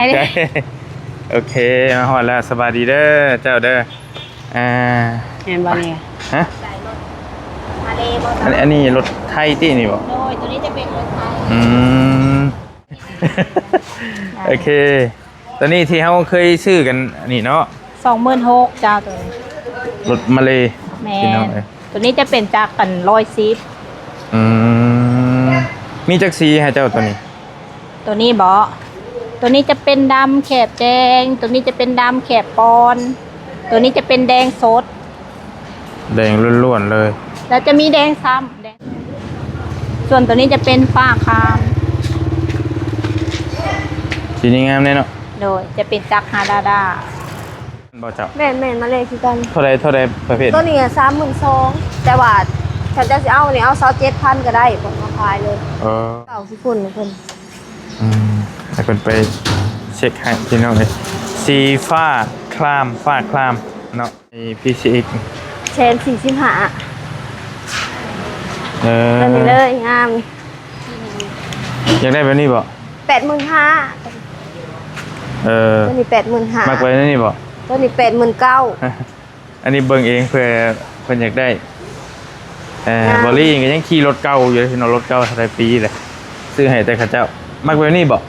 ໂອເຄ ມາຮອດແລ້ວ ສະບາຍດີເດີເຈົ້າເດີ. ອ່າ ແມ່ນບໍ່ນີ້? ຮະ? ອັນ ອັນນີ້ລົດໄທຕິນີ້ບໍ່? ໂດຍ ຕົວນີ້ຈະເປັນລົດໄທ. ອືມ ໂອເຄ ຕົວນີ້ທີ່ເຮົາເຄີຍຊື້ກັນອັນນີ້ເນາະ ສອງໝື່ນຫົກ ເຈົ້າ ຕົວນີ້ ລົດມາເລ. ແມ່ນ ພີ່ນ້ອງເອີຍ ຕົວນີ້ຈະເປັນຈັກອັນ ຮ້ອຍສິບ. ອືມ ມີຈັກສີໃຫ້ເຈົ້າຕົວນີ້? ຕົວນີ້ບໍ? ຕົວນີ້ຈະເປັນດຳແຄບແດງ, ຕົວນີ້ຈະເປັນດຳແຄບປ່ອນ, ຕົວນີ້ຈະເປັນແດງສົດ ແດງລ້ວນໆເລີຍ ແລ້ວຈະມີແດງຊ້ຳ ແດງ ສ່ວນຕົວນີ້ຈະເປັນຟ້າຄາມ ສີນີ້ງາມແນ່ເນາະ. ໂດຍ ຈະເປັນຈັກຮາດາດາ. ບໍ່ເຈົ້າ? ແມ່ນໆ ມາເລຄືກັນ. ເທົ່າໃດ ເທົ່າໃດປະເພດ? ຕົວນີ້ສາມໝື່ນສອງ ແຕ່ວ່າຖ້າເຈົ້າຊິເອົານີ້ ເອົາຊາວເຈັດພັນກໍໄດ້ ເພິ່ນມາຂາຍເລີຍ. ເອີ ເອົາຄືເພິ່ນ ເພິ່ນ ອືມ ໃຫ້ເພິ່ນໄປເຊັກໃຫ້ພີ່ນ້ອງເອີຍ. ສີຟ້າຄລາມ ຟ້າຄລາມເນາະ. ມີ ພີ ຊີ ເອັກ ແສນສີ່ສິບຫ້າ. ເອີ ຕົວນີ້ເລີຍ ງາມ. ຢາກໄດ້ແບບນີ້ບໍ່? ແປດໝື່ນຫ້າ. ເອີ ຕົວນີ້ແປດໝື່ນຫ້າ. ມັກໄວ້ໃນນີ້ບໍ່? ຕົວນີ້ແປດໝື່ນເກົ້າ. ອັນນີ້ເບິ່ງເອງ ເພື່ອເພິ່ນຢາກໄດ້. ເອີ ງາມ. ບໍລີກໍຍັງຂີ່ລົດເກົ່າຢູ່ເດ້ພີ່ນ້ອງ ລົດເກົ່າເທົ່າໃດປີແຫຼະ ຊື້ໃຫ້ແຕ່ເຂົາເຈົ້າ. ມັກແບບນີ້ບໍ່?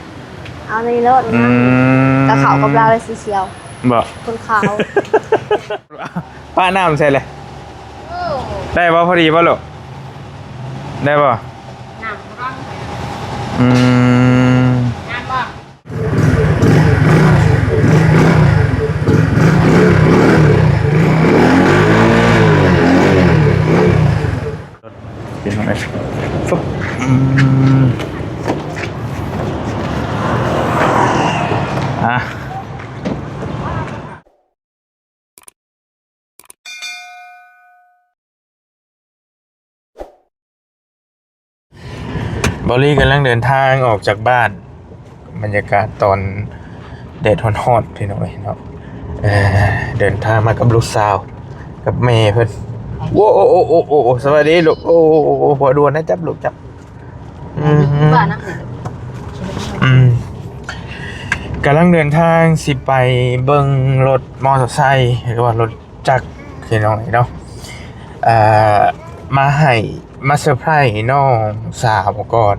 ເອົານີ້ໂລດ. ອືມ ກໍເຂົ້າກັບລາວເລີຍ ສີຂຽວ. ບໍ່? ຄົນຂາວ. ປະນ້ຳໃສ່ເລີຍ. ໂອ້ ໄດ້ບໍ່? ພໍດີບໍ່ລູກ? ໄດ້ບໍ່? ນ້ຳບໍ່? ອືມ ງາມບໍ່? ເປັນຈັ່ງໃດ? ຟຶບ ອືມ ອ່ະ. ບອລລີກຳລັງເດີນທາງອອກຈາກບ້ານ ບັນຍາກາດຕອນແດດຮ້ອນໆ ພີ່ນ້ອງເອີຍເນາະ. ເອີ ເດີນທາງມາກັບລູກສາວ ກັບແມ່ເພິ່ນ. ໂອ້ ໂອ້ ໂອ້ ໂອ້ ໂອ້ ສະບາຍດີລູກ. ໂອ້ ໂອ້ ໂອ້ ໂອ້ ບໍ່ດ່ວນນະ ຈັບລູກ ຈັບ. ອືມ ວ່ານຳນີ້ ອືມ ກຳລັງເດີນທາງຊິໄປເບິ່ງລົດມໍເຕີໄຊ ຫຼືວ່າລົດຈັກພີ່ນ້ອງເນາະ ເອີ ມາໃຫ້ ມາເຊີໄພຣສ໌ນ້ອງສາວກ່ອນ.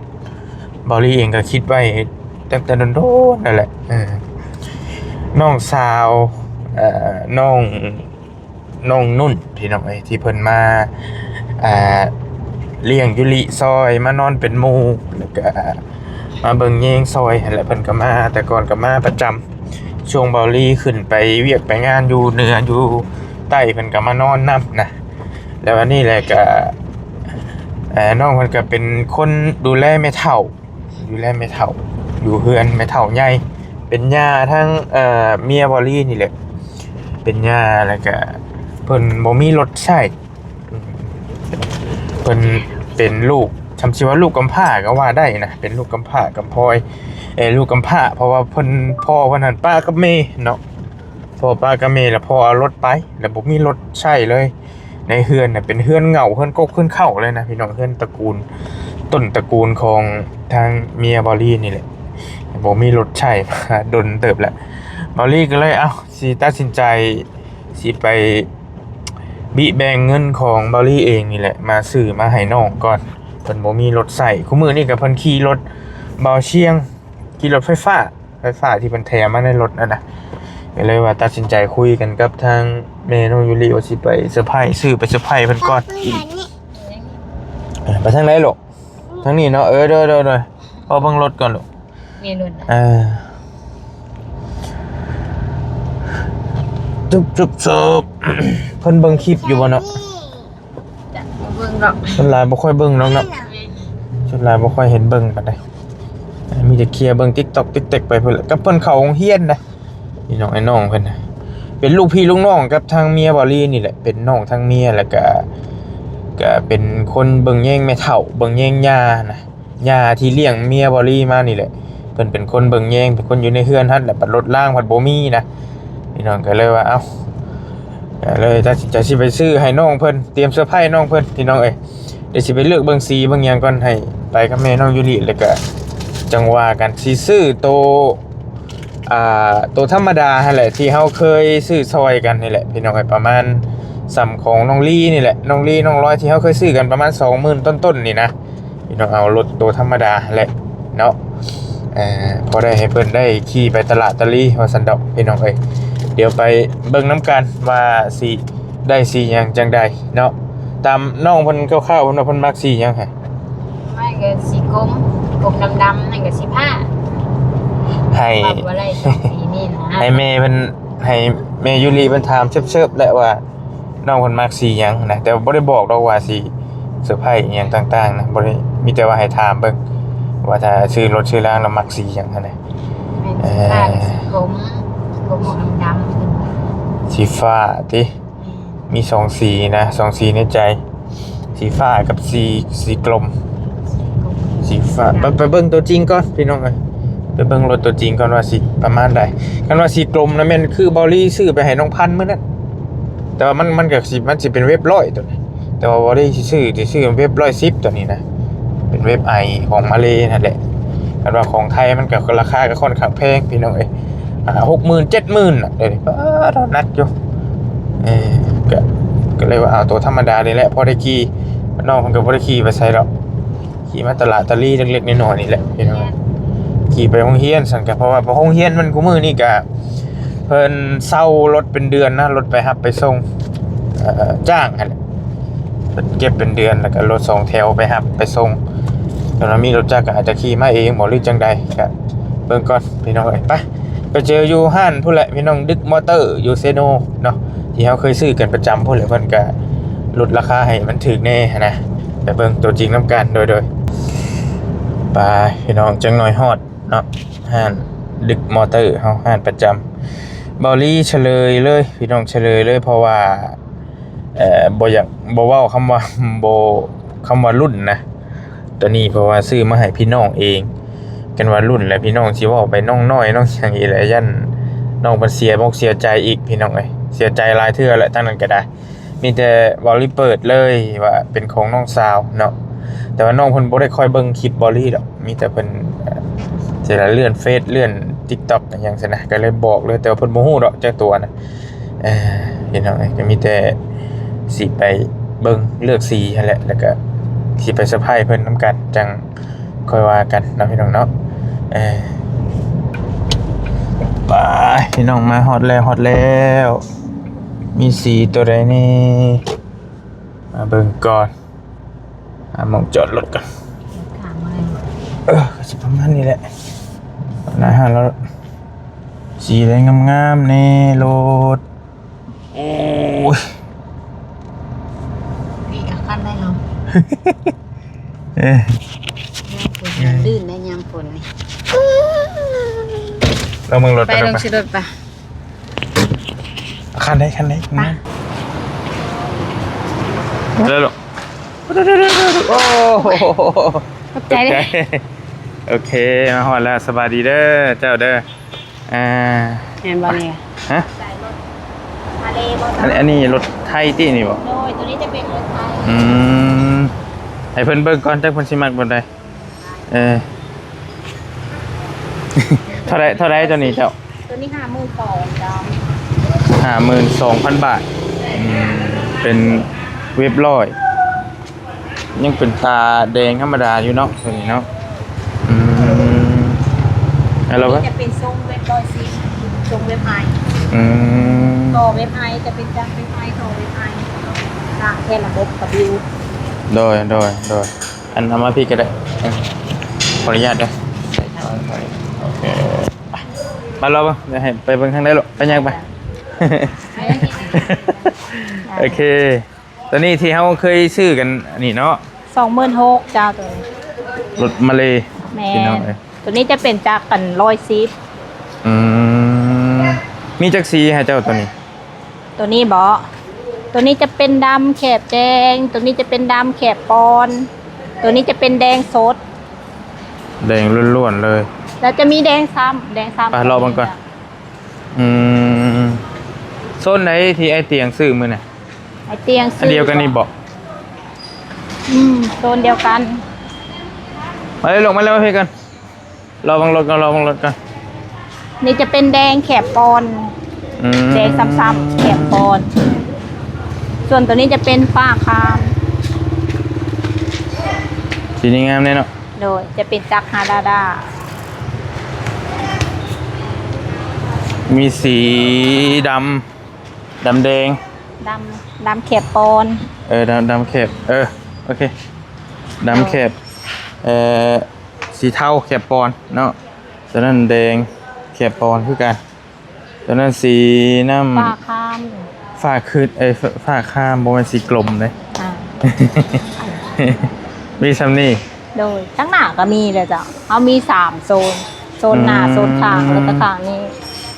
ບອລລີເອງກໍຄິດໄວ້ຕັ້ງແຕ່ດົນໆນັ້ນແຫຼະ ເອີ ນ້ອງສາວ ເອີ ນ້ອງ ນ້ອງນຸ່ນ ພີ່ນ້ອງເອີຍ ທີ່ເພິ່ນມາ ອ່າ ລ້ຽງຢູລິຊ່ອຍ ມານອນເປັນໝູ່ ແລ້ວກະມາເບິ່ງແຍງຊ່ອຍຫັ້ນແຫຼະ. ເພິ່ນກໍມາ ແຕ່ກ່ອນກໍມາປະຈຳ ຊ່ວງເບົາລີຂຶ້ນໄປວຽກໄປງານຢູ່ເໜືອຢູ່ໃຕ້ ເພິ່ນກໍມານອນນຳນະ. ແລ້ວອັນນີ້ແຫຼະກະ ເອີ ນ້ອງເພິ່ນກໍເປັນຄົນດູແລແມ່ເຖົ້າ ດູແລແມ່ເຖົ້າ ຢູ່ເຮືອນແມ່ເຖົ້າໃຫຍ່ ເປັນຍ່າທາງ ເອີ ເມຍເບົາລີນີ້ແຫຼະ ເປັນຍ່າ. ແລ້ວກະເພິ່ນບໍ່ມີລົດໃຊ້ ເພິ່ນເປັນລູກ ຊ່ຳຊິວ່າລູກກຳພ້າກໍວ່າໄດ້ນະ ເປັນລູກກຳພ້າກຳພອຍ ເອີ ລູກກຳພ້າ ເພາະວ່າເພິ່ນ ພໍ່ເພິ່ນຫັ້ນປະກັບແມ່ເນາະ ພໍ່ປະກັບແມ່ ແລ້ວພໍ່ເອົາລົດໄປ ແລ້ວບໍ່ມີລົດໃຊ້ເລີຍ. ໃນເຮືອນນະເປັນເຮືອນເຫງົາ ເຮືອນກົກເຮືອນເຄົ້າເລີຍນະພີ່ນ້ອງ ເຮືອນຕະກູນ ຕົ້ນຕະກູນຂອງທາງເມຍເບົາລີນີ້ແຫຼະ ບໍ່ມີລົດໃຊ້ມາດົນເຕີບແລ້ວ. ເບົາລີກໍເລີຍ ເອົ້າ ຊິຕັດສິນໃຈ ຊິໄປບິແບ່ງເງິນຂອງເບົາລີເອງນີ້ແຫຼະ ມາຊື້ມາໃຫ້ນ້ອງກ່ອນ ເພິ່ນບໍ່ມີລົດໃຊ້. ຄູ່ມື້ນີ້ກໍເພິ່ນຂີ່ລົດເບົາຊຽງ ຂີ່ລົດໄຟຟ້າ ໄຟຟ້າທີ່ເພິ່ນແຖມມາໃນລົດນັ້ນນະ ກໍເລີຍວ່າຕັດສິນໃຈຄຸຍກັນກັບທາງແມ່ນ້ອງຢູລິວ່າຊິໄປເຊີໄພຣສ໌ ຊື້ໄປເຊີໄພຣສ໌ເພິ່ນກ່ອນ. ເອີ ໄປທາງໃດລູກ? ທາງນີ້ເນາະ. ເອີ ໂດຍໆໆ ພໍເບິ່ງລົດກ່ອນລູກ. ເມນູນນະ ເອີ ຈຸບໆ ເພິ່ນເບິ່ງຄລິບຢູ່ບໍ່ເນາະ? ຈະບໍ່ເບິ່ງດອກ ສ່ວນຫຼາຍບໍ່ຄ່ອຍເບິ່ງດອກເນາະ ສ່ວນຫຼາຍບໍ່ຄ່ອຍເຫັນເບິ່ງປານໃດ ມີແຕ່ເຄຍເບິ່ງຕິກຕັອກຕິກເຕັກໄປພຸ້ນແຫຼະ ກັບເພິ່ນເຂົ້າໂຮງຮຽນນະ. ພີ່ນ້ອງ ໄອ້ນ້ອງເພິ່ນນະ ເປັນລູກພີ່ລູກນ້ອງກັບທາງເມຍເບົາລີນີ້ແຫຼະ ເປັນນ້ອງທາງເມຍ ແລ້ວກະ ກະເປັນຄົນເບິ່ງແຍງແມ່ເຖົ້າ ເບິ່ງແຍງຍ່ານະ. ຍ່າທີ່ລ້ຽງເມຍເບົາລີມານີ້ແຫຼະ ເພິ່ນເປັນຄົນເບິ່ງແຍງ ເປັນຄົນຢູ່ໃນເຮືອນຫັ້ນແຫຼະ ບັດລົດລາງພັດບໍ່ມີນະ. ພີ່ນ້ອງກໍເລີຍວ່າ ເອົ້າ ກໍເລີຍຕັດສິນໃຈຊິໄປຊື້ໃຫ້ນ້ອງເພິ່ນ ຕຽມເຊີໄພຣສ໌ນ້ອງເພິ່ນ ພີ່ນ້ອງເອີຍ. ດຽວຊິໄປເລືອກເບິ່ງສີເບິ່ງຫຍັງກ່ອນ ໃຫ້ໄປກັບແມ່ນ້ອງຢູລິ ແລ້ວກໍຈັ່ງວ່າກັນ ຊິຊື້ໂຕ ອ່າ ໂຕທຳມະດາຫັ້ນແຫຼະ ທີ່ເຮົາເຄີຍຊື້ຊ່ອຍກັນນີ້ແຫຼະ ພີ່ນ້ອງເອີຍ ປະມານສ່ຳຂອງນ້ອງລີນີ້ແຫຼະ ນ້ອງລີ ນ້ອງລອຍ ທີ່ເຮົາເຄີຍຊື້ກັນປະມານສອງໝື່ນຕົ້ນໆນີ້ນະ ພີ່ນ້ອງ ເອົາລົດໂຕທຳມະດາຫັ້ນແຫຼະເນາະ ເອີ ພໍໄດ້ໃຫ້ເພິ່ນໄດ້ຂີ່ໄປຕະຫຼາດຕະລີວ່າຊັ້ນດອກ ພີ່ນ້ອງເອີຍ. ດຽວໄປເບິ່ງນຳກັນວ່າຊິໄດ້ສີຫຍັງຈັ່ງໃດເນາະ. ຕາມນ້ອງເພິ່ນຄ່າວໆ ເພິ່ນວ່າເພິ່ນມັກສີຫຍັງຫະ? ມັນກໍສີກົມ ກົມດຳໆ ນັ້ນກໍສີຟ້າ ໃຫ້ ວ່າບໍ່ໄດ້ສອງສີນີ້ນະ ໃຫ້ແມ່ເພິ່ນ ໃຫ້ແມ່ຢູລີເພິ່ນຖາມເຊີບໆ ແຫຼະວ່ານ້ອງເພິ່ນມັກສີຫຍັງນະ ແຕ່ບໍ່ໄດ້ບອກດອກວ່າຊິເຊີໄພອີ່ຫຍັງຕ່າງໆນະ ບໍ່ໄດ້ ມີແຕ່ວ່າໃຫ້ຖາມເບິ່ງວ່າຖ້າຊື້ລົດຊື້ລາງແລ້ວມັກສີຫຍັງຫັ້ນນະ. ແມ່ນ ເອີ ສີຟ້າກັບສີກົມ ສີກົມອອກດຳໆ ສີຟ້າຕິ? ມີສອງສີນະ ສອງສີໃນໃຈ ສີຟ້າກັບສີ ສີກົມ ສີຟ້າ. ໄປ ໄປເບິ່ງຕົວຈິງກ່ອນພີ່ນ້ອງເອີຍ ໄປເບິ່ງລົດຕົວຈິງກ່ອນວ່າຊິປະມານໃດ. ຄັນວ່າສີກົມນະ ແມ່ນຄືເບົາລີຊື້ໄປໃຫ້ນ້ອງພັນມື້ນັ້ນ ແຕ່ວ່າມັນ ມັນກໍຊິ ມັນຊິເປັນເວັບຮ້ອຍຕົວນີ້ ແຕ່ວ່າເບົາລີຊິຊື້ ຊິຊື້ເວັບຮ້ອຍສິບຕົວນີ້ນະ ເປັນເວັບໄອຂອງມາເລນັ້ນແຫຼະ. ຄັນວ່າຂອງໄທມັນກໍລາຄາກໍຄ່ອນຂ້າງແພງພີ່ນ້ອງເອີຍ ຫ້າຫົກໝື່ນ ເຈັດໝື່ນນະ ເອີ ປາດ ໜັກຢູ່. ເອີ ກໍ ກໍເລີຍວ່າເອົາໂຕທຳມະດານີ້ແຫຼະ ພໍໄດ້ຂີ່ ນ້ອງເພິ່ນກໍບໍ່ໄດ້ຂີ່ໄປໃສດອກ ຂີ່ມາຕະຫຼາດຕະລີເລັກໆນ້ອຍໆນີ້ແຫຼະພີ່ນ້ອງ ຂີ່ໄປໂຮງຮຽນຊັ້ນ. ກໍເພາະວ່າໂຮງຮຽນມັນ ຄູ່ມື້ນີ້ກໍເພິ່ນເຊົ່າລົດເປັນເດືອນນະ ລົດໄປຮັບໄປສົ່ງ ເອີ ຈ້າງຫັ້ນແຫຼະ ເພິ່ນເກັບເປັນເດືອນ ແລ້ວກໍລົດສອງແຖວໄປຮັບໄປສົ່ງ ແຕ່ວ່າມີລົດຈັກກໍອາດຈະຂີ່ມາເອງບໍ ຫຼືຈັ່ງໃດ ກໍເບິ່ງກ່ອນພີ່ນ້ອງເອີຍ. ໄປ ໄປເຈີຢູ່ຮ້ານພຸ້ນແຫຼະພີ່ນ້ອງ ດຶກມໍເຕີຢູ່ເຊໂນເນາະ ທີ່ເຮົາເຄີຍຊື້ກັນປະຈຳພຸ້ນແຫຼະ ເພິ່ນກະຫຼຸດລາຄາໃຫ້ມັນຖືກແດ່ຫັ້ນນະ. ໄປເບິ່ງຕົວຈິງນຳກັນ ໂດຍ ໂດຍ ໄປພີ່ນ້ອງ ຈັກໜ້ອຍຮອດເນາະ ຮ້ານດຶກມໍເຕີເຮົາ ຮ້ານປະຈຳ. ເບົາລີສະເຫຼີຍເລີຍພີ່ນ້ອງ ສະເຫຼີຍເລີຍ ເພາະວ່າ ເອີ ບໍ່ຢາກ ບໍ່ເວົ້າຄຳວ່າ ບໍ່ ຄຳວ່າລຸ້ນນະ ຕົວນີ້ ເພາະວ່າຊື້ມາໃຫ້ພີ່ນ້ອງເອງ. ຄັນວ່າລຸ້ນແລ້ວພີ່ນ້ອງຊິເວົ້າໄປນ້ອງນ້ອຍນ້ອງຫຍັງອີກແຫຼະ ຢ້ານນ້ອງເພິ່ນເສຍອົກເສຍໃຈອີກພີ່ນ້ອງເອີຍ ເສຍໃຈຫຼາຍເທື່ອແຫຼະ ທາງນັ້ນກໍໄດ້. ມີແຕ່ເບົາລີເປີດເລີຍວ່າເປັນຂອງນ້ອງສາວເນາະ ແຕ່ວ່ານ້ອງເພິ່ນບໍ່ໄດ້ຄ່ອຍເບິ່ງຄລິບເບົາລີດອກ ມີແຕ່ເພິ່ນ ເອີ ຊິລະເລື່ອນເຟສ ເລື່ອນຕິກຕັອກຫຍັງຊັ້ນນະ ກໍເລີຍບອກເລີຍ ແຕ່ວ່າເພິ່ນບໍ່ຮູ້ດອກຈັກຕົວນະ. ເອີ ພີ່ນ້ອງເອີຍ ກໍມີແຕ່ຊິໄປເບິ່ງເລືອກສີຫັ້ນແຫຼະ ແລ້ວກໍຊິໄປເຊີໄພຣສ໌ເພິ່ນນຳກັນ ຈັ່ງຄ່ອຍວ່າກັນເນາະພີ່ນ້ອງເນາະ. ເອີ ໄປພີ່ນ້ອງ ມາຮອດແລ້ວ ຮອດແລ້ວ ມີສີຕົວໃດແດ່ ມາເບິ່ງກ່ອນ. ຫາໝ່ອງຈອດລົດກ່ອນ. ເອີ ກໍຊິປະມານນີ້ແຫຼະ ໜ້າຮ້ານລາວ ສີໃດງາມໆແດ່ໂລດ. ໂອ້ຍ ນີ້ກໍຄັນໄດ້ເນາະ. ເອີ ຍາມຝົນມັນລື່ນໄດ໋ ຍາມຝົນນີ້. ລອງເບິ່ງລົດ ໄປ ໄປ ລົງ ໄປ ຊິລົດໄປ. ຄັນໃດ ຄັນໃດ? ໄປ ເດີລູກ. ໂອ້ ຂອບໃຈເດີ. ໂອເຄ ມາຮອດແລ້ວ ສະບາຍດີເດີ ເຈົ້າເດີ. ອ່າ ແມ່ນບໍ່ນີ້? ຮະ? ມາເລບໍ່? ອັນ ອັນນີ້ລົດໄທຕິນີ້ບໍ່? ໂດຍ ຕົວນີ້ຈະເປັນລົດໄທ. ອືມ ໃຫ້ເພິ່ນເບິ່ງກ່ອນ ຈັກເພິ່ນຊິມັກແບບໃດ. ເອີ ເທົ່າໃດ ເທົ່າໃດຕົວນີ້ເຈົ້າ? ຕົວນີ້ຫ້າໝື່ນສອງເຈົ້າ. ຫ້າໝື່ນສອງພັນບາດ. ອືມ ເປັນເວັບຮ້ອຍ ຍັງເປັນຕາແດງທຳມະດາຢູ່ເນາະ ຕົວນີ້ເນາະ. ອືມ ແລ້ວກໍຈະເປັນຊົງເວັບຮ້ອຍສິບ ຊົງເວັບໄອ. ອືມ ຕໍ່ເວັບໄອ ຈະເປັນຈັກເວັບໄອ ຕໍ່ເວັບໄອ ກະແຄ່ລະບົບກະບິວ. ໂດຍ ໂດຍ ໂດຍ. ອັນ ເອົາມາພີ້ກໍໄດ້ ເອີ ຂໍອະນຸຍາດເດີ. ໂອເຄ ໄປ ມາລອເບິ່ງ ດຽວໃຫ້ໄປເບິ່ງທາງໃດລູກ ໄປຍ່າງໄປ. ໂອເຄ ຕົວນີ້ທີ່ເຮົາເຄີຍຊື້ກັນອັນນີ້ເນາະ ສອງໝື່ນຫົກເຈົ້າ ຕົວນີ້ ລົດມາເລ. ແມ່ນ ພີ່ນ້ອງເອີຍ ຕົວນີ້ຈະເປັນຈັກອັນຮ້ອຍສິບ. ອືມ ມີຈັກສີໃຫ້ເຈົ້າຕົວນີ້? ຕົວນີ້ບໍ? ຕົວນີ້ຈະເປັນດຳແຄບແດງ, ຕົວນີ້ຈະເປັນດຳແຄບປ່ອນ, ຕົວນີ້ຈະເປັນແດງສົດ. ແດງລ້ວນໆເລີຍ. ແລ້ວຈະມີແດງຊ້ຳ, ແດງຊ້ຳ. ໄປລອເບິ່ງກ່ອນ. ອືມ ໂຊນໃດທີ່ອ້າຍຕຽງຊື້ມື້ນັ້ນ? ອ້າຍຕຽງຊື້ ອັນດຽວກັນນີ້ບໍ? ອືມ ໂຊນດຽວກັນ. ມາເລີຍລູກ ມາເລີຍ ມາພີ້ກ່ອນ. ລອເບິ່ງລົດກ່ອນ ລອເບິ່ງລົດກ່ອນ. ນີ້ຈະເປັນແດງແຂບປອນ ອືມ ແດງຊ້ຳໆ ແຂບປອນ. ສ່ວນໂຕນີ້ຈະເປັນຟ້າຄາມ ສີນີ້ງາມແນ່ເນາະ. ໂດຍ ຈະເປັນຈັກຮາດາດາ ມີສີດຳ ດຳແດງ ດຳ ດຳແຂບປອນ ເອີ ດຳ ດຳແຂບ ເອີ ໂອເຄ ດຳແຂບ ເອີ ສີເທົາແຂບປອນເນາະ. ຕົວນັ້ນແດງແຂບປອນຄືກັນ. ຕົວນັ້ນສີນ້ຳ ຟ້າຄາມ ຟ້າຄືດ ເອີຍ ຟ້າຄາມ ບໍ່ແມ່ນສີກົມເດ້. ອ່າ ມີສ່ຳນີ້. ໂດຍ ທາງໜ້າກໍມີເດີເຈົ້າ. ເຮົາມີສາມໂຊນ ໂຊນໜ້າ ອືມ ໂຊນຂ້າງ ແລ້ວກໍຂ້າງນີ້.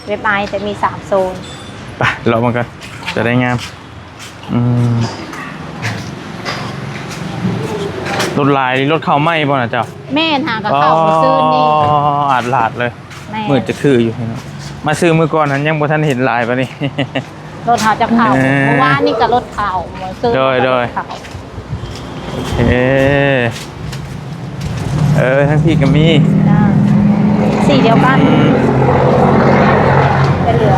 ເວັບໄອຈະມີສາມໂຊນ. ໄປເລາະເບິ່ງກ່ອນ ຈະໄດ້ງາມ. ອືມ ລົດຫຼາຍ ລົດເຂົ້າໃໝ່ບໍ່ນະເຈົ້າ? ແມ່ນ ຫາກໍເຂົ້າມື້ຊືນນີ້. ອໍ ອາດຫຼາດເລີຍ. ແມ່ນ ມືດຈະຄືຢູ່ເນາະ. ມາຊື້ມື້ກ່ອນຫັ້ນຍັງບໍ່ທັນເຫັນຫຼາຍປານນີ້. ລົດເຮົາຈະເຂົ້າ ເອີ ມື້ວານນີ້ກໍລົດເຂົ້າ ມື້ຊືນ ໂດຍ ກໍລົດເຂົ້າ. ໂດຍ ໂອເຄ ເອີ ທາງພີ້ກໍມີ ຈ້າ ສີດຽວກັນ ອືມ ຈະເຫຼືອ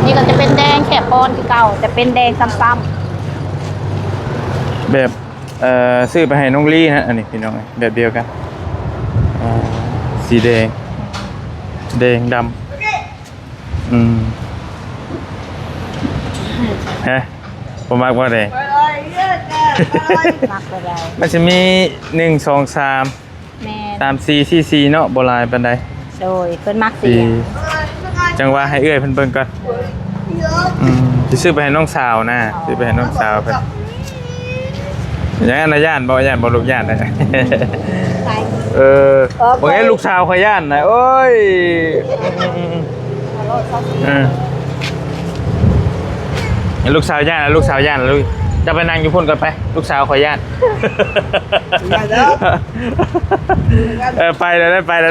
ນີ້ກໍຈະເປັນແດງແຂບປອນຄືເກົ່າ ຈະເປັນແດງຊ້ຳໆ ແບບ ເອີ ຊື້ໄປໃຫ້ນ້ອງລີນະ ອັນນີ້ພີ່ນ້ອງ ແບບດຽວກັນ ເອີ ສີແດງ ແດງດຳ. ອືມ ຮະ ບໍ່ມັກບໍ່ແດງ? ມັກບໍ່ໄດ້ ມັນຊິມີໜຶ່ງ ສອງ ສາມ ແມ່ນ ສາມ ສີ່ ສີ່ ສີ່ເນາະ ບໍ່ຫຼາຍປານໃດ. ໂດຍ ເພິ່ນມັກສີ ຈັ່ງວ່າໃຫ້ເອື້ອຍເພິ່ນເບິ່ງກ່ອນ. ອືມ ຊິຊື້ໄປໃຫ້ນ້ອງສາວນະ ຊື້ໄປໃຫ້ນ້ອງສາວເພິ່ນ. ຢ້ານນະ ຢ້ານບໍ່? ຢ້ານບໍ່ລູກ? ຢ້ານນະ. ເອີ ເບິ່ງໃຫ້ລູກສາວຂ້ອຍຢ້ານນະ ໂອ້ຍ. ເອີ ລູກສາວຢ້ານ ລູກສາວຢ້ານ ລູກ ເຈົ້າໄປນັ່ງຢູ່ພຸ້ນກ່ອນໄປ ລູກສາວຂ້ອຍຢ້ານ. ເອີ ໄປແລ້ວ ໄປແລ້ວ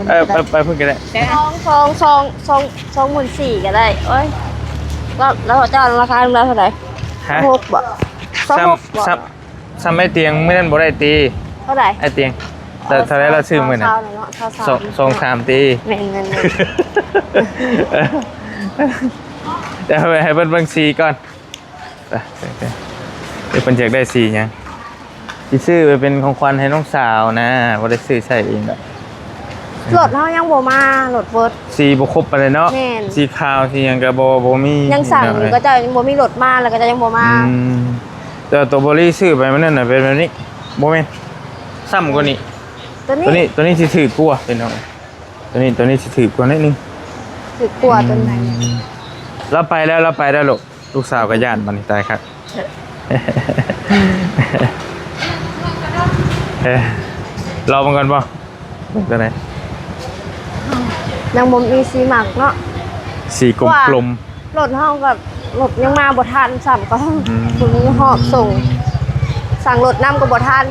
ເອີ ໄປ ໄປພຸ້ນກໍໄດ້. ສອງ ສອງ ສອງ ສອງ ສອງໝື່ນສີ່ກໍໄດ້. ໂອ້ຍ ແລ້ວ ແລ້ວເຈົ້າລາຄາເທົ່າໃດ? ຮະ? ຫົກບໍ່? ຊາວຫົກບໍ່? ຊຳ ຊຳໄອ້ຕຽງມື້ນັ້ນບໍ່ໄດ້ຕີ. ເທົ່າໃດ? ໄອ້ຕຽງ ເອີ ເທົ່າໃດລາວຊື້ມື້ນັ້ນ? ຊາວເນາະ ຊາວສາມ ສອງ ສາມຕີ. ແມ່ນໆໆ ດຽວໃຫ້ເພິ່ນເບິ່ງສີກ່ອນ. ໄປ ໄປ ໄປ ເພິ່ນຢາກໄດ້ສີຫຍັງ? ຊິຊື້ໄປເປັນຂອງຂວັນໃຫ້ນ້ອງສາວນະ ບໍ່ໄດ້ຊື້ໃຊ້ເອງດອກ. ລົດເຮົາຍັງບໍ່ມາ ລົດເບິດ ສີບໍ່ຄົບປານໃດເນາະ. ແມ່ນ ສີຂາວສີຫຍັງກໍບໍ່ ບໍ່ມີ ຍັງສັ່ງຢູ່ ເຂົາເຈົ້າຍັງບໍ່ມີລົດມາ ແລ້ວເຂົາເຈົ້າຍັງບໍ່ມາ. ອືມ ແຕ່ວ່າໂຕບໍລີຊື້ໄປມື້ນັ້ນນະ ເປັນແບບນີ້ ບໍ່ແມ່ນ ຊ້ຳກວ່ານີ້. ໂຕນີ້ ໂຕນີ້ ໂຕນີ້ຊິຖືກກວ່າພີ່ນ້ອງ ໂຕນີ້ ໂຕນີ້ຊິຖືກກວ່າໜ້ອຍໜຶ່ງ ຖືກກວ່າ ອືມ ໂຕໃດ? ລາວໄປແລ້ວ ລາວໄປແລ້ວລູກ. ລູກສາວກໍຢ້ານບາດນີ້ ຕາຍຄັກ. ເອີ ລອເບິ່ງກ່ອນບໍ່? ເບິ່ງຕົວໃດ? ຍັງບໍ່ມີສີມັກເນາະ ສີກົມໆ. ລົດເຮົາກໍລົດຍັງມາບໍ່ທັນຊ້ຳ ກໍ ອືມ ບໍ່ມີຮອບສົ່ງ ສັ່ງລົດນຳກໍບໍ່ທັນ.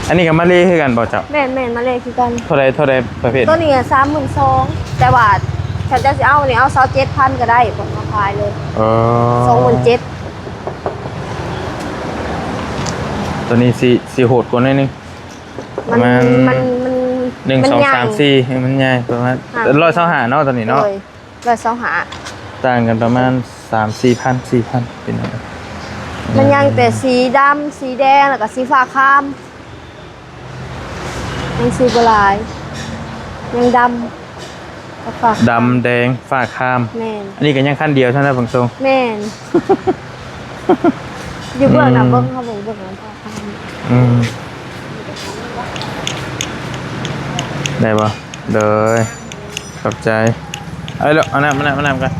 ອັນນີ້ກໍມາເລຄືກັນບໍ່ເຈົ້າ? ແມ່ນໆ ມາເລຄືກັນ. ເທົ່າໃດ ເທົ່າໃດປະເພດ? ຕົວນີ້ສາມໝື່ນສອງ ແຕ່ວ່າຄັນເຈົ້າຊິເອົານີ້ ເອົາຊາວເຈັດພັນກໍໄດ້ ເພິ່ນມາຂາຍເລີຍ. ເອີ ສອງໝື່ນເຈັດ. ຕົວນີ້ຊິ ຊິໂຫດກວ່າໜ້ອຍໜຶ່ງ ມັນ ປະມານ ມັນ ມັນ ໜຶ່ງ ມັນ ສອງ ໃຫຍ່ ສາມ ສີ່ ມັນໃຫຍ່ປະມານ ອ່າ ຮ້ອຍຊາວຫ້າເນາະ ຕົວນີ້ເນາະ. ໂດຍ. ຮ້ອຍຊາວຫ້າ ຕ່າງກັນປະມານສາມສີ່ພັນ ສີ່ພັນ ເປັນຫຍັງ? ມັນຍັງແຕ່ ອືມ ສີດຳ ສີແດງ ແລ້ວກໍສີຟ້າຄາມ ຍັງຊື້ບໍ່ຫຼາຍ ຍັງດຳ ກັບຟ້າຄາມ ດຳແດງຟ້າຄາມ. ແມ່ນ ອັນນີ້ກໍຍັງຄັນດຽວເທົ່ານັ້ນ ເບິ່ງຊົງ. ແມ່ນ ຢູ່ເບື້ອງນະ ອືມ ເບິ່ງ ເຮົາເບິ່ງ ເບິ່ງນຳ ອືມ ໄດ້ບໍ່? ໂດຍ ຂອບໃຈ. ເອົາລູກ ເອົານ້ຳ ເອົານ້ຳ ເອົານ້ຳກ່ອນ.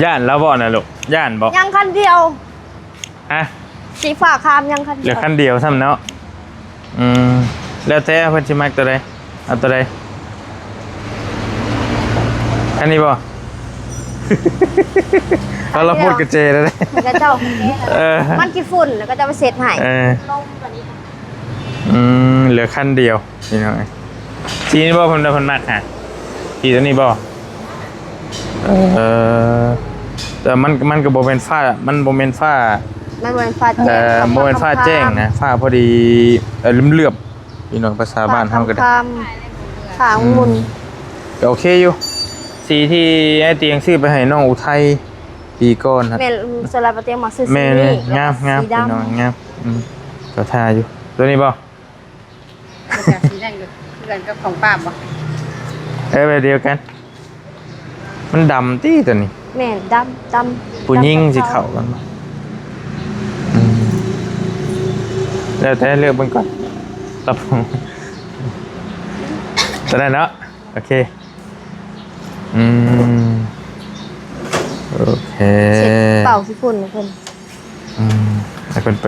ຢ້ານລາວບໍ່ນະລູກ? ຢ້ານບໍ່? ຍັງຄັນດຽວ. ຮະ? ສີຟ້າຄາມຍັງຄັນດຽວ. ເຫຼືອຄັນດຽວຊ້ຳເນາະ. ອືມ ແລ້ວແຕ່ເພິ່ນຊິມັກຕົວໃດ. ເອົາຕົວໃດ? ອັນນີ້ບໍ່? ເອົາລະປົດກະແຈແລ້ວເດ້. ເຂົາເຈົ້າ ເອີ ມັນຂີ້ຝຸ່ນ ແລ້ວເຂົາເຈົ້າໄປເຊັດໃຫ້. ເອີ ອືມ ເຫຼືອຄັນດຽວພີ່ນ້ອງເອີຍ. ສີນີ້ບໍ່ ເພິ່ນ ເພິ່ນມັກຫາ ສີຕົວນີ້ບໍ່? ເອີ ແຕ່ມັນ ມັນກໍບໍ່ແມ່ນຟ້າ ມັນບໍ່ແມ່ນຟ້າ ມັນບໍ່ແມ່ນຟ້າແຈ້ງ ເອີ ບໍ່ແມ່ນຟ້າແຈ້ງນະ ຟ້າພໍດີ ເອີ ເຫຼືອບໆ. ພີ່ນ້ອງ ພາສາບ້ານເຮົາກໍໄດ້ ຝາກຄຳຄຳ ຝາກໝຸ່ນ ອືມ ກໍໂອເຄຢູ່ ສີທີ່ອ້າຍຕຽງຊື້ໄປໃຫ້ນ້ອງອຸໄທປີກ່ອນຫັ້ນ ແມ່ນ ສ່ວນຫຼາຍປ້າຕຽງມັກຊື້ ແມ່ນ ສີນີ້ ແມ່ນ ງາມ ງາມ ສີດຳ ພີ່ນ້ອງ ງາມ ອືມ ເຂົ້າທ່າຢູ່ ຕົວນີ້ບໍ່? ມັນກໍສີນັ້ນຄືກັນກັບຂອງປ້າບໍ່? ເອີ ແບບດຽວກັນ ມັນດຳຕິຕົວນີ້ ແມ່ນ ດຳ ດຳ ຜູ້ຍິງ ດຳ ຊິເຂົ້າກັນບໍ່? ອືມ ແລ້ວແຕ່ເລືອກເບິ່ງກ່ອນ ຕັບ ຕົວນັ້ນເນາະ ໂອເຄ ອືມ ໂອເຄ ເຊັດເປົ່າຂີ້ຝຸ່ນເພິ່ນ ອືມ ໃຫ້ເພິ່ນໄປ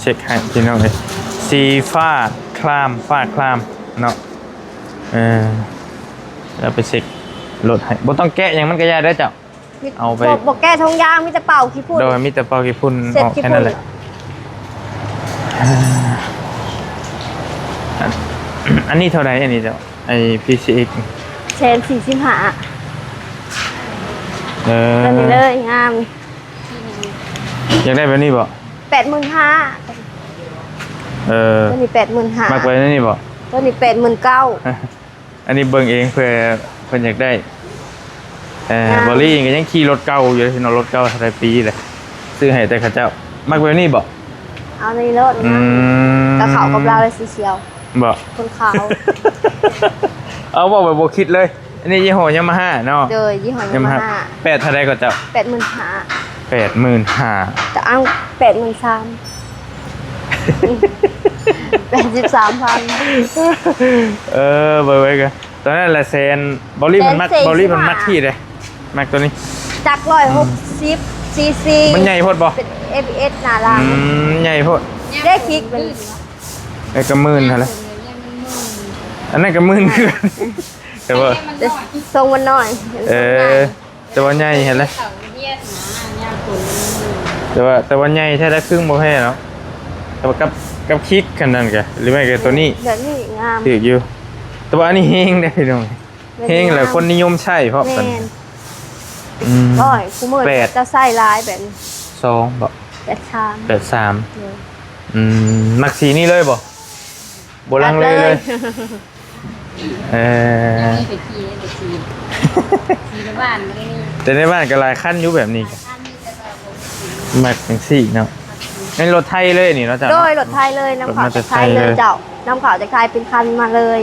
ເຊັກໃຫ້ພີ່ນ້ອງເອີຍ ສີຟ້າຄລາມ ຟ້າຄລາມເນາະ ເອີ ແລ້ວໄປເຊັກລົດໃຫ້ ບໍ່ຕ້ອງແກະຫຍັງມັນກໍຢ່າເດີເຈົ້າ ມີ ເອົາໄປ ບໍ່ ບໍ່ແກະຖົງຢາງ ມີແຕ່ເປົ່າຂີ້ຝຸ່ນ ໂດຍ ມີແຕ່ເປົ່າຂີ້ຝຸ່ນ ເຊັດ ອອກແຄ່ນັ້ນແຫຼະ ຂີ້ຝຸ່ນ ອັນ ອັນນີ້ເທົ່າໃດອັນນີ້ເຈົ້າ? ໄອ້ ພີຊີເອັກ ແສນສີ່ສິບຫ້າ ເອີ ຕົວນີ້ເລີຍ ງາມ ຢາກໄດ້ແບບນີ້ບໍ່? ແປດໝື່ນຫ້າ ເອີ ຕົວນີ້ແປດໝື່ນຫ້າ ມັກໄວ້ໃນນີ້ບໍ່? ຕົວນີ້ແປດໝື່ນເກົ້າ ອັນນີ້ເບິ່ງເອງ ເພື່ອເພິ່ນຢາກໄດ້ ເອີ ງາມ ບໍລີກໍຍັງຂີ່ລົດເກົ່າຢູ່ເນາະ ລົດເກົ່າເທົ່າໃດປີແຫຼະ ຊື້ໃຫ້ແຕ່ເຂົາເຈົ້າ ມັກແບບນີ້ບໍ່? ເອົານີ້ໂລດ ອືມ ກໍເຂົ້າກັບລາວເລີຍ ສີຂຽວ ບໍ່ ຄົນຂາວ ເອົາ ເວົ້າແບບບໍ່ຄິດເລີຍ ອັນນີ້ຍີ່ຫໍ້ຍາມາຮ່າເນາະ ໂດຍ ຍີ່ຫໍ້ຍາມາຮ່າ ຍາມາຮ່າ ແປດເທົ່າໃດກໍເຈົ້າ? ແປດໝື່ນຫ້າ ແປດໝື່ນຫ້າ ກໍເອົາແປດໝື່ນສາມ ແປດສິບສາມພັນ ເອີ ເບິ່ງໄວ້ກ່ອນ ຕອນນັ້ນລະແສນ ເບົາລີ້ເພິ່ນມັກ ເບົາລີ້ເພິ່ນມັກທີ່ເດ້ ມັກໂຕນີ້ ຈັກຮ້ອຍຫົກສິບ ອືມ ຊີຊີ ມັນໃຫຍ່ໂພດບໍ່? ເປັນເອບີເອັສໜ້າຫຼັງ ອືມ ໃຫຍ່ໂພດ ເດ້ຄິກມັນ ເອີ ກໍໝື່ນຫັ້ນແຫຼະ ອັນນັ້ນກໍໝື່ນຄືກັນ ແຕ່ວ່າ ແຕ່ຊົງມັນນ້ອຍ ເອີ ແຕ່ວ່າໃຫຍ່ຫັ້ນແຫຼະ ແຕ່ວ່າ ແຕ່ວ່າໃຫຍ່ແທ້ ໄດ້ຄຶ່ງບໍ່ແພ້ເນາະ ແຕ່ວ່າກັບ ກັບຄິກຄັນນັ້ນກະ ຫຼືແມ່ນກະໂຕນີ້ ແບບນີ້ງາມ ຖືກຢູ່ ແຕ່ວ່າອັນນີ້ແຮງເດ້ພີ່ນ້ອງ ແບບນີ້ ແຮງແລ້ວ ງາມ ຄົນນິຍົມໃຊ້ພ້ອມກັນ ແມ່ນ ອືມ ໂອ້ຍ ຄູ່ມື້ ແປດ ເຈົ້າໃຊ້ຫຼາຍແບບນີ້ ສອງບໍ່? ແປດສາມ ແປດສາມ ໂດຍ ອືມ ມັກສີນີ້ເລີຍບໍ່? ບໍ່ລັງເລເລີຍ ເອີ ຍັງມີໄປຂີ່ໄດ້ໄປຂີ່ ຂີ່ໃນບ້ານບໍ່ໄດ້ມີ ແຕ່ໃນບ້ານກໍຫຼາຍຄັນຢູ່ແບບນີ້ ມັກຈັ່ງຊີ້ເນາະ ແມ່ນລົດໄທເລີຍນີ້ເນາະເຈົ້າເນາະ ໂດຍ ລົດໄທເລີຍ ນຳເຂົ້າຈາກໄທເລີຍເຈົ້າ ນຳເຂົ້າຈາກໄທເປັນຄັນມາເລີຍ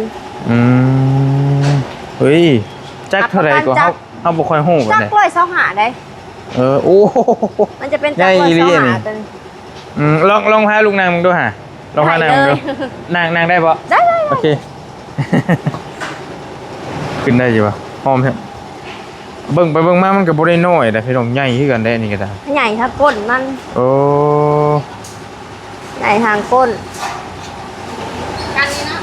ອືມ ເຮີ້ຍ ຈັກເທົ່າໃດກໍ ເຮົາ ເຮົາບໍ່ຄ່ອຍຮູ້ປານໃດ ຈັກຮ້ອຍຊາວຫ້າໄດ໋ ເອີ ໂອ້ ມັນຈະເປັນຈັກຮ້ອຍຊາວຫ້າ ໃຫຍ່ອີ່ຫຼີນີ້ ຕົວນີ້ ອືມ ລອງ ລອງພາລູກນັ່ງເບິ່ງດູຫາ ລອງພານັ່ງເບິ່ງດູ ໄດ້ເລີຍ ນັ່ງ ນັ່ງໄດ້ບໍ່? ໄດ້ ໄດ້ ໂອເຄ ຂຶ້ນໄດ້ຢູ່ບໍ່? ຫອມແທ້ ເບິ່ງໄປເບິ່ງມາມັນກໍບໍ່ໄດ້ນ້ອຍເດ້ພີ່ນ້ອງ ໃຫຍ່ຄືກັນເດ້ ອັນນີ້ກໍໄດ້ ໃຫຍ່ທັງກົ້ນມັນ ໂອ້ ໃຫຍ່ທາງກົ້ນ ກັນນີ້ເນາະ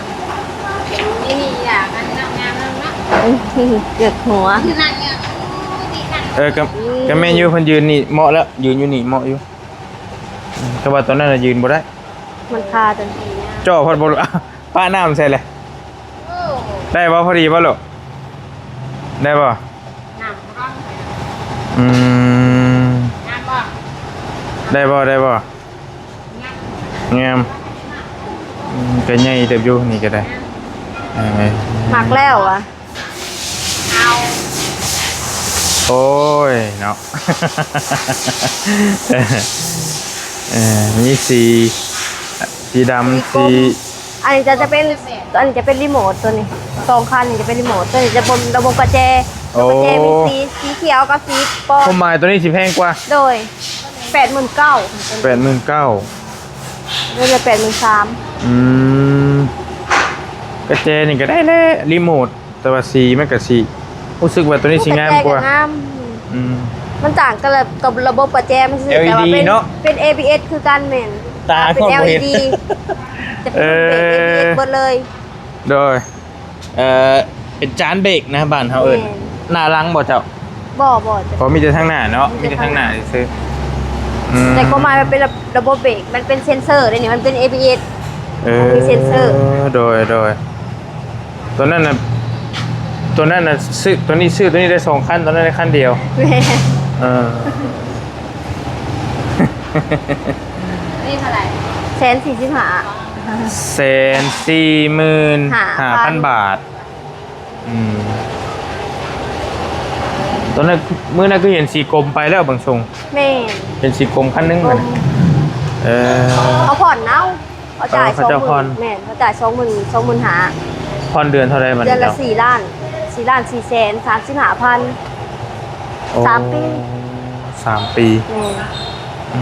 ນີ້ ນີ້ ອັນນີ້ເນາະ ງາມເນາະ ເກືອກຫົວ ຄືນັ່ງເນາະ ໂອ້ຍ ດີຄັກ ເອີ ກໍ ອືມ ກໍແມ່ນຢູ່ ເພິ່ນຢືນນີ້ເໝາະແລ້ວ ຢືນຢູ່ນີ້ເໝາະຢູ່ ອືມ ແຕ່ວ່າຕອນນັ້ນນະຢືນບໍ່ໄດ້ ມັນຄາຕົວນີ້ ຈໍ້ພັດບໍ່ ປະນ້ຳໃສ່ເລີຍ ໂອ້ ໄດ້ບໍ່? ພໍດີບໍ່ລູກ? ໄດ້ບໍ່? ນ້ຳບໍ່? ອືມ ງາມບໍ່? ໄດ້ບໍ່? ໄດ້ບໍ່? ງາມ ງາມ ອືມ ກໍໃຫຍ່ເຕີບຢູ່ ນີ້ກໍໄດ້ ເອີ ມັກແລ້ວຫວາ? ເອົາ ໂອ້ຍເນາະ ເອີ ມີສີ ສີດຳ ສີ ອັນນີ້ຈະ ຈະເປັນ ອັນນີ້ຈະເປັນຣີໂມດ ຕົວນີ້ ສອງຄັນນີ້ຈະເປັນຣີໂມດ ຕົວນີ້ຈະເປັນລະບົບກະແຈ ໂອ້ ລະບົບກະແຈມີສີ ສີຂຽວກັບສີປອນ ຄວາມໝາຍຕົວນີ້ຊິແພງກວ່າ ໂດຍ ແປດໝື່ນເກົ້າ ແປດໝື່ນເກົ້າ ເຫຼືອແປດໝື່ນສາມ ອືມ ກະແຈນີ້ກໍໄດ້ແຫຼະ ຣີໂມດ ແຕ່ວ່າສີມັນກໍຊິ ຮູ້ສຶກວ່າຕົວນີ້ຊິງາມກວ່າ ລະບົບກະແຈກໍງາມ ອືມ ມັນຕ່າງກັນລະ ກັບລະບົບກະແຈມັນຊື່ ແອລອີດີ ແຕ່ວ່າເປັນ ເນາະ ເປັນເອບີເອັສຄືກັນ ແມ່ນ ຕາ ເປັນ ກໍບໍ່ເຫັນ ແອລອີດີ ຈະເປັນ ເອີ ເປັນເອບີເອັສເບິດເລີຍ ໂດຍ ເອີ ເປັນຈານເບຣກນະ ບ້ານເຮົາເອີ້ນ ແມ່ນ ໜ້າຫຼັງບໍ່ເຈົ້າ? ບໍ່ ບໍ່ ເພາະມີແຕ່ທາງໜ້າເນາະ ມີແຕ່ທາງໜ້າ ມີແຕ່ທາງໜ້າຊື່ໆ ອືມ ແຕ່ຄວາມໝາຍມັນເປັນລະ ລະບົບເບຣກ ມັນເປັນເຊັນເຊີເດ້ນີ້ ມັນເປັນເອບີເອັສ ເອີ ມັນມີເຊັນເຊີ ໂດຍ ໂດຍ ຕົວນັ້ນນະ ຕົວນັ້ນນະຊື້ ຕົວນີ້ຊື້ ຕົວນີ້ໄດ້ສອງຄັນ ຕົວນັ້ນໄດ້ຄັນດຽວ ແມ່ນ ເອີ ນີ້ເທົ່າໃດ? ແສນສີ່ສິບຫ້າ ແສນສີ່ໝື່ນຫ້າພັນບາດ. ອືມ ຕອນນັ້ນ ມື້ນັ້ນຄືເຫັນສີກົມໄປແລ້ວເບິ່ງຊົງ. ແມ່ນ ເຫັນສີກົມຄັນໜຶ່ງ. ກົມ ບັດນີ້ ເອີ ເຂົາຜ່ອນເອົາ ເຂົາຈ່າຍ ເອີ ເຂົາເຈົ້າຜ່ອນ ສອງໝື່ນ. ແມ່ນ ເຂົາຈ່າຍສອງໝື່ນ ສອງໝື່ນຫ້າ. ຜ່ອນເດືອນເທົ່າໃດບັດນີ້? ເດືອນລະສີ່ລ້ານ ສີ່ລ້ານສີ່ແສນສາມສິບຫ້າພັນ. ໂອ້ ສາມປີ ສາມປີ. ແມ່ນ. ອື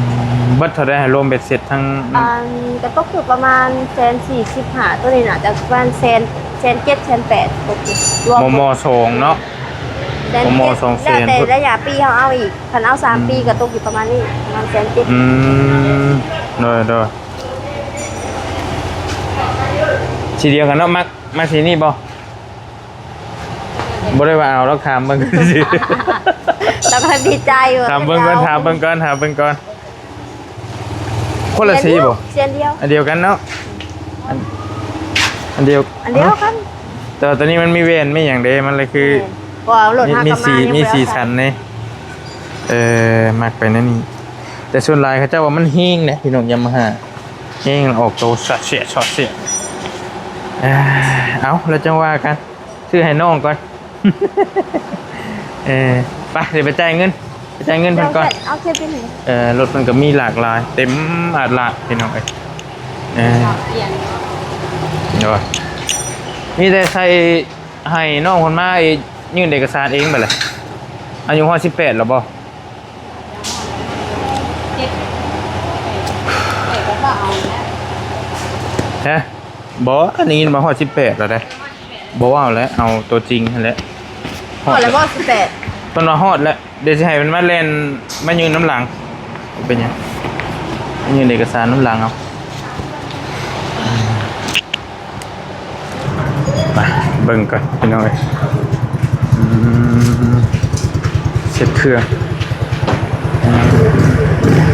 ມ ເບິດເທົ່າໃດ ລວມເບັດເສັດທັງ ອັນ ກະຕົກຢູ່ປະມານແສນສີ່ສິບຫ້າ ໂຕນີ້ໜ້າຈະປະມານແສນ ແສນເຈັດ ແສນແປດ ຕົກຢູ່ ລວມ ມມ ສອງເນາະ. ແສນເຈັດ ມມ ສອງແສນ ແລ້ວແຕ່ ພຸ້ນ ໄລຍະປີເຮົາເອົາອີກ. ຄັນເອົາສາມປີ ອືມ ກະຕົກຢູ່ປະມານນີ້ ປະມານແສນເຈັດ. ອືມ ໂດຍ ໂດຍ. ສີດຽວກັນເນາະ. ມັກ ມັກສີນີ້ບໍ່? ບໍ່ໄດ້ວ່າເອົາດອກ ຖາມເບິ່ງຊື່ໆ. ລາວກະດີໃຈຢູ່. ຖາມເບິ່ງກ່ອນ ຖາມເບິ່ງກ່ອນ ຖາມເບິ່ງກ່ອນ. ຄົນລະສີບໍ່? ເສັ້ນດຽວ ອັນດຽວກັນເນາະ. ອັນ ອັນດຽວ ອັນດຽວກັນ. ແຕ່ວ່າໂຕນີ້ມັນມີແວ່ນ ມີຫຍັງເດ້ ມັນເລີຍຄື ແມ່ນ ເພາະວ່າລົດ ມີ ເຮົາ ມີ ກະ ສີ ມີສີສັນນີ້. ເອີ ມັກໄປແນວນີ້ ແຕ່ສ່ວນຫຼາຍເຂົາເຈົ້າວ່າມັນແຮງເດ້ພີ່ນ້ອງ ຢາມາຮາ ແຮງອອກໂຕຊອດເຊຍ ຊອດເຊຍ. ເອີ ເອົາ ແລ້ວຈັ່ງວ່າກັນ ຊື້ໃຫ້ນ້ອງກ່ອນ. ເອີ ໄປ ດຽວໄປຈ່າຍເງິນ ໄປຈ່າຍເງິນເພິ່ນກ່ອນ. ເອົາເກັບໄປນີ້. ເອີ ລົດເພິ່ນກະມີຫຼາກຫຼາຍ ເຕັມອາດລາດພີ່ນ້ອງເອີຍ. ເອີ ໂດຍ ມີແຕ່ໃສ່ ໃຫ້ນ້ອງເພິ່ນມາຍື່ນເອກະສານເອງບັດລະ. ອາຍຸຮອດສິບແປດແລ້ວບໍ່? ຮະ? ບໍ່ ອັນນີ້ມາຮອດສິບແປດແລ້ວເດ້. ບໍ່ເວົ້າແລ້ວ ເອົາໂຕຈິງຫັ້ນແຫຼະ. ຮອດແລ້ວບໍ່ ສິບແປດ? ເພິ່ນວ່າຮອດແລ້ວ. ດຽວຊິໃຫ້ເພິ່ນມາແລ່ນ ມາຍື່ນນຳຫຼັງ. ເປັນຫຍັງ? ມາຍື່ນເອກະສານນຳຫຼັງເອົາ. ໄປເບິ່ງກ່ອນພີ່ນ້ອງເອີຍ. ອືມ ເຊັກເຄື່ອງ. ອືມ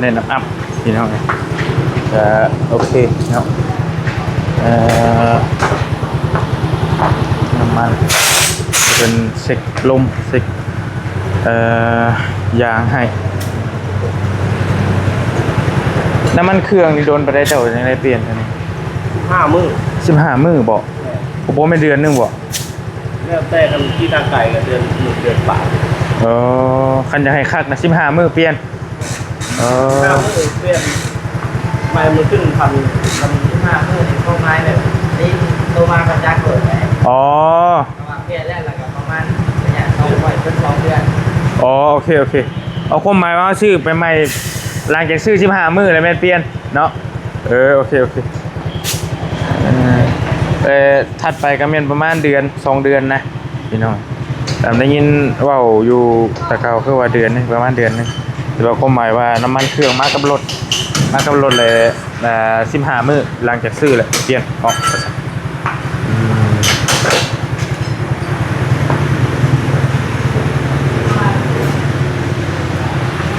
ແນະນຳອັບ ພີ່ນ້ອງເອີຍ. ກະໂອເຄເນາະ. ເອີ ນ້ຳມັນ ເພິ່ນເຊັກລົມ ເຊັກ ເອີ ຢາງໃຫ້. ນ້ຳມັນເຄື່ອງນີ້ດົນປານໃດ ເຈົ້າຈັ່ງໄດ້ປ່ຽນເທື່ອນີ້? ສິບຫ້າມື້. ສິບຫ້າມື້ບໍ? ແມ່ນ. ບໍ່ແມ່ນເດືອນໜຶ່ງບໍ? ແລ້ວແຕ່ ຄັນຂີ່ທາງໄກກະເດືອນ ເດືອນປາຍ. ເອີ ຄັນຢາກໃຫ້ຄັກນະ ສິບຫ້າມື້ປ່ຽນ. ເອີ ສິບຫ້າມື້ປ່ຽນ ໃໝ່ມື້ຂຶ້ນພັນ ພັນສິບຫ້າມື້ນີ້ ຄວາມໝາຍແບບນີ້ ໂທມາກະຈັກໂລດ. ອໍ ເພາະວ່າປ່ຽນແລ້ວ ແລ້ວກະປະມານໄລຍະສອງ ໄວ້ເປັນສອງເດືອນ. ອໍ ໂອເຄ ໂອເຄ. ເອົາ ຄວາມໝາຍວ່າເຮົາຊື້ໄປໃໝ່ ຫຼັງຈາກຊື້ສິບຫ້າມື້ແລ້ວແມ່ນປ່ຽນເນາະ. ເອີ ໂອເຄ ໂອເຄ. ເອີ ເອີ ຖັດໄປກະແມ່ນປະມານເດືອນ ສອງເດືອນນະພີ່ນ້ອງ. ຕາມໄດ້ຍິນເວົ້າຢູ່ແຕ່ເກົ່າຄືວ່າເດືອນໜຶ່ງ ປະມານເດືອນໜຶ່ງ. ແຕ່ວ່າຄວາມໝາຍວ່ານ້ຳມັນເຄື່ອງມາກັບລົດ ມາກັບລົດແລ້ວ ອ່າ ສິບຫ້າມື້ຫຼັງຈາກຊື້ແລ້ວປ່ຽນອອກ.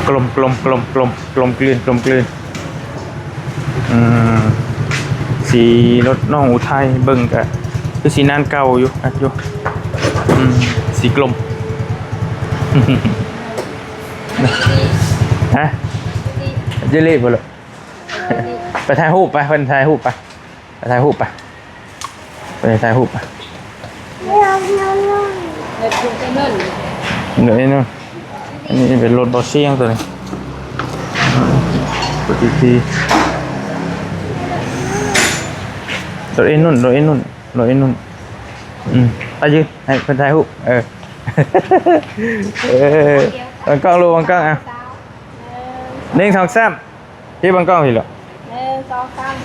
ອືມ ກົມ ກົມ ກົມ ກົມ ກົມກືນ ກົມກືນ. ອືມ ສີລົດນ້ອງອຸໄທເບິ່ງກະຄືສີນານເກົ່າຢູ່ ຄັກຢູ່. ອືມ ສີກົມ. ຮະ? ເຈເລບໍ່ລູກ? ໄປຖ່າຍຮູບໄປ ເພິ່ນຖ່າຍຮູບໄປ ໄປຖ່າຍຮູບໄປ ໄປຖ່າຍຮູບໄປ. ໂດຍ ອັນນີ້ເປັນລົດບໍ່ສ່ຽງໂຕນີ້ ລົດອີກທີ ລົດເອນຸ້ນ ລົດເອນຸ້ນ ລົດເອນຸ້ນ. ອືມ ໄປຢືນໃຫ້ເພິ່ນຖ່າຍຮູບ. ເອີ ເອີ ເບິ່ງກ້ອງລູກ ເບິ່ງກ້ອງ. ອ່ະ ໜຶ່ງ ສອງ ສາມ ພີ່ເບິ່ງກ້ອງພີ່ລູກ ໜຶ່ງ ສອງ ສາມ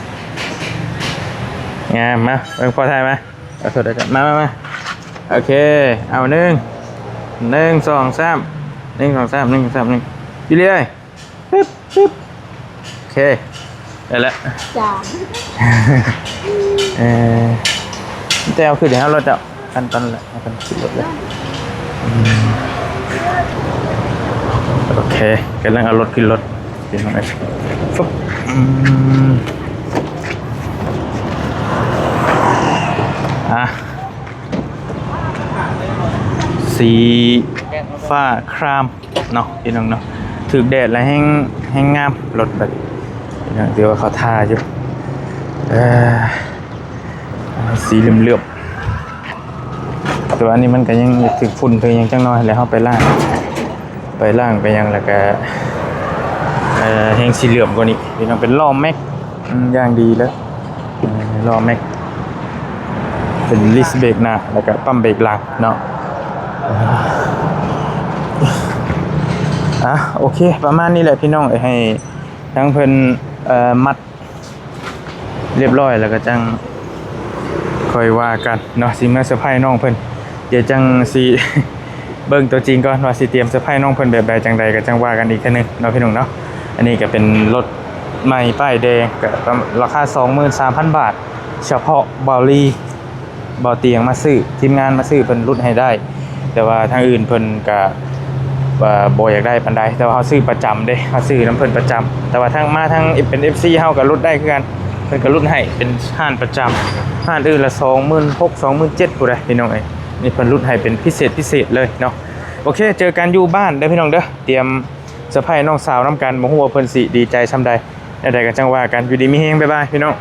ງາມ. ມາເບິ່ງພໍ່ຖ່າຍມາ ຂໍໂທດ ມາ ມາ ມາ. ໂອເຄ ເອົາ ໜຶ່ງ ໜຶ່ງ ສອງ ສາມ ໜຶ່ງ ສອງ ສາມ ໜຶ່ງ ສອງ ສາມ ໜຶ່ງ ຢູ່ເລື້ອຍ. ປຶບ ປຶບ ໂອເຄ ໄດ້ແລ້ວ. ຈ້າ ເອີ ແຕ່ເອົາຂຶ້ນໃຫ້ເຮົາລົດເຈົ້າ. ຂັ້ນຕອນແຫຼະ ເອົາຂຶ້ນລົດເລີຍ. ອືມ ໂອເຄ ກຳລັງເອົາລົດຂຶ້ນລົດ ພີ່ນ້ອງເອີຍ. ຟຶບ ອືມ ອ່ະ ສີ ຟ້າຄຣາມເນາະພີ່ນ້ອງເນາະ ຖືກແດດແລ້ວແຮງ ແຮງງາມລົດບັດ ພີ່ນ້ອງ ຖືວ່າເຂົາທ່າຢູ່ ເອີ ສີເຫຼືອມໆ ແຕ່ວ່າອັນນີ້ມັນກໍຍັງຖືກຝຸ່ນຖືກຫຍັງຈັກໜ້ອຍ ແລ້ວເຮົາໄປລ້າງ ໄປລ້າງໄປຫຍັງ ແລ້ວກໍ ເອີ ແຮງສີເຫຼືອມກວ່ານີ້ ພີ່ນ້ອງ ເປັນລໍ້ແມັກ ອືມ ຢ່າງດີເລີຍ ເອີ ລໍ້ແມັກ ເປັນດິສເບຣກໜ້າ ແລ້ວກໍປ້ຳເບຣກຫຼັງເນາະ ອ່ະ ໂອເຄ ປະມານນີ້ແຫຼະພີ່ນ້ອງເອີຍ ໃຫ້ທາງເພິ່ນ ເອີ ມັດ ຮຽບຮ້ອຍ ແລ້ວກໍຈັ່ງຄ່ອຍວ່າກັນເນາະ ຊິມາເຊີໄພນ້ອງເພິ່ນ ດຽວຈັ່ງຊິເບິ່ງຕົວຈິງກ່ອນວ່າຊິຕຽມເຊີໄພນ້ອງເພິ່ນແບບໃດຈັ່ງໃດ ກໍຈັ່ງວ່າກັນອີກເທື່ອໜຶ່ງເນາະພີ່ນ້ອງເນາະ ອັນນີ້ກໍເປັນລົດໃໝ່ປ້າຍແດງ ກໍລາຄາສອງໝື່ນສາມພັນບາດ ສະເພາະເບົາລີ ເບົາຕຽງມາຊື້ ທີມງານມາຊື້ເພິ່ນຫຼຸດໃຫ້ໄດ້ ແຕ່ວ່າທາງອື່ນເພິ່ນກະ ເອີ ບໍ່ຢາກໄດ້ປານໃດ ແຕ່ວ່າເຮົາຊື້ປະຈຳເດ້ ເຮົາຊື້ນຳເພິ່ນປະຈຳ ແຕ່ວ່າທາງ ມາທາງເປັນເອັຟຊີເຮົາກໍຫຼຸດໄດ້ຄືກັນ ເພິ່ນກໍຫຼຸດໃຫ້ເປັນຮ້ານປະຈຳ ຮ້ານອື່ນລະສອງໝື່ນຫົກ ສອງໝື່ນເຈັດ ພຸ້ນໃດ໋ພີ່ນ້ອງເອີຍ ນີ້ເພິ່ນຫຼຸດໃຫ້ເປັນພິເສດ ພິເສດເລີຍເນາະ ໂອເຄ ເຈີກັນຢູ່ບ້ານເດີພີ່ນ້ອງເດີ ຕຽມເຊີໄພນ້ອງສາວນຳກັນ ບໍ່ຮູ້ວ່າເພິ່ນຊິດີໃຈສ່ຳໃດ ແນວໃດກໍຈັ່ງວ່າກັນ ຢູ່ດີມີແຮງ ບາຍບາຍພີ່ນ້ອງ.